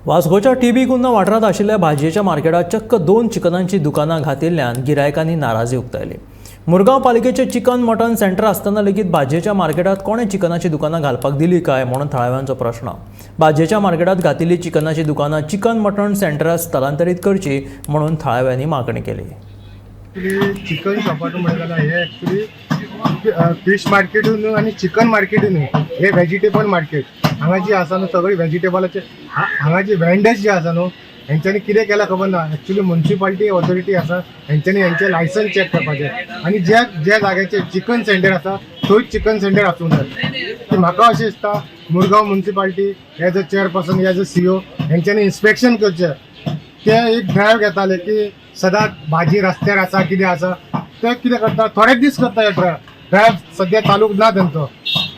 वास्कोच्या TB कुन्ना वाठारांत आशिल्ल्या भाजयेच्या मार्केटात चक्क दोन चिकनांची दुकानां घातिल्ल्यान गिरायकांनी नाराजी उक्तायली. मुरगांव पालिकेचें चिकन मटन सेंटर आसतना लेगीत भाजयेच्या मार्केटात कोणें चिकनाची दुकानां घालपाक दिली काय म्हणून थळाव्यांचो प्रश्न. भाजयेच्या मार्केटात घातिल्ली चिकनाची दुकानां चिकन मटन सेंटरात स्थलांतरीत करची म्हणून थळाव्यांनी मागणी केली. ॲक्च्युली चिकन शॉपाचो म्हणलें जाल्यार हे ॲक्च्युली फिश मार्केटूय न्हू आनी चिकन मार्केटूय न्हू, हे व्हेजिटेबल मार्केट. हांगा जी आसा न्हू सगळी व्हेजिटेबलाचे, हांगा जी वेंडर्स जे आसा न्हू, हेंच्यांनी कितें केलां खबर ना. ॲक्च्युली मुन्सिपाल्टी ऑथॉरिटी आसा, हेंच्यांनी हेंचें लायसन्स चॅक करपाचें आनी ज्या ज्या जाग्याचेर चिकन सेंटर आसा थंयच चिकन सेंटर आसूंक जाय. की म्हाका अशें दिसता, Murgaon municipality as a chairperson, as a CO, हेंच्यांनी इन्स्पेक्शन करचें. ते एक ड्रायव्ह घेताले की सदांच भाजी रस्त्यार आसा, कितें आसा ते कितें करता, थोडे दीस करता. हे ड्रायव्ह ड्रायव्ह सद्या चालूक ना तेंचो.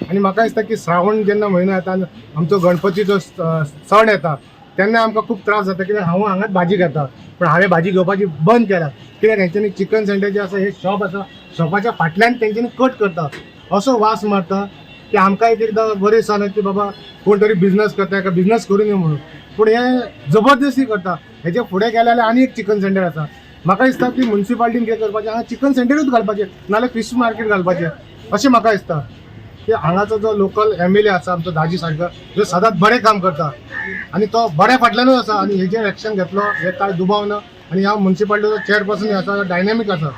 आनी म्हाका दिसता की श्रावण जेन्ना म्हयनो येता आनी आमचो गणपतीचो सण येता तेन्ना आमकां खूब त्रास जाता, कित्याक हांव हांगाच भाजी घेता, पूण हांवें भाजी घेवपाची बंद केल्या, कित्याक हेंच्यांनी चिकन सेंटर जे आसा, हे शॉप आसा, शॉपाच्या फाटल्यान तेंच्यांनी कट करता, असो वास मारता की आमकां एक एकदां बरें दिसना की बाबा कोण तरी बिझनस करता, एका बिझनस करूं न्ही म्हणून, पूण हे जबरदस्ती करता. हेजे फुडें गेले जाल्यार आनी एक चिकन सेंटर आसा. म्हाका दिसता की मुन्सिपाल्टीन कितें करपाचें, हांगा चिकन सेंटरूच घालपाचें, नाल्यार फिश मार्केट घालपाचें अशें म्हाका दिसता. की हांगाचो जो लोकल एमएलए आसा आमचो दाजी सारको, जो सदांच बरें काम करता आनी तो बऱ्या फाटल्यानूच आसा आनी हेजेर एक्शन घेतलो हे कांय दुबाव ना. आनी ह्या मुन्सिपाल्टीचो चेअरपर्सन आसा, डायनॅमीक आसा,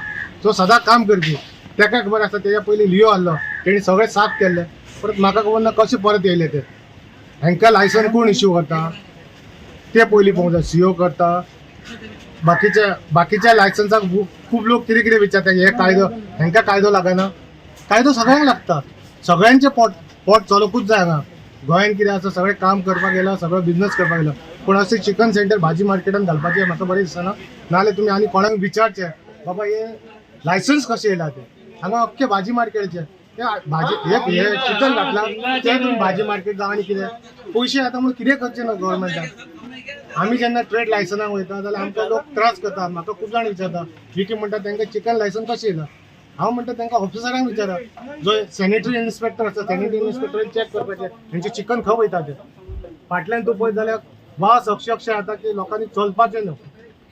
तो सदांच काम करपी. ताका खबर आसा, तेज्या पयलीं लियो आहलो, तेणी सगळें साफ केल्लें. परत म्हाका खबर ना कशें परत येयले ते. हांकां लायसन कोण इश्यू करता ते पयलीं पळोवंक जाय. सीओ करता. बाकीच्या बाकीच्या लायसन्साक खूब लोक कितें कितें विचारता. हे कायदो हांकां कायदो लागना? कायदो सगळ्यांक लागता. सगळ्यांचें पोट पोट चलोवकूच जाय. हांगा गोंयान कितें आसा, सगळें काम करपाक गेला, सगळो बिझनस करपाक गेला, पूण अशें चिकन सेंटर भाजी मार्केटान घालपाचें म्हाका बरें दिसना. नाजाल्यार तुमी आनी कोणाक विचारचें, बाबा हे लायसन्स कशें येयला तें. हांगा अख्खे भाजी मार्केटाचें ते भाजी हे हे चिकन घातलां ते तुमी भाजी मार्केट जावं आनी कितें पयशे येता म्हणून कितें करचें ना गव्हर्मेंटान. आमी जेन्ना ट्रेड लायसनाक वयता जाल्यार आमकां लोक त्रास करता. म्हाका खूब जाण विचारता, विकी म्हणटा, तांकां चिकन लायसन कशें येयलां? हांव म्हणटा, तांकां ऑफिसरांक विचारा, जो सॅनिटरी इन्स्पेक्टर आसा, सॅनिटरी इन्स्पेक्टरान चॅक करपाचें हेंचें चिकन खंय वयता तें. फाटल्यान तूं पळयत जाल्यार वास अक्षरशा येता की लोकांनी चलपाचें न्हू.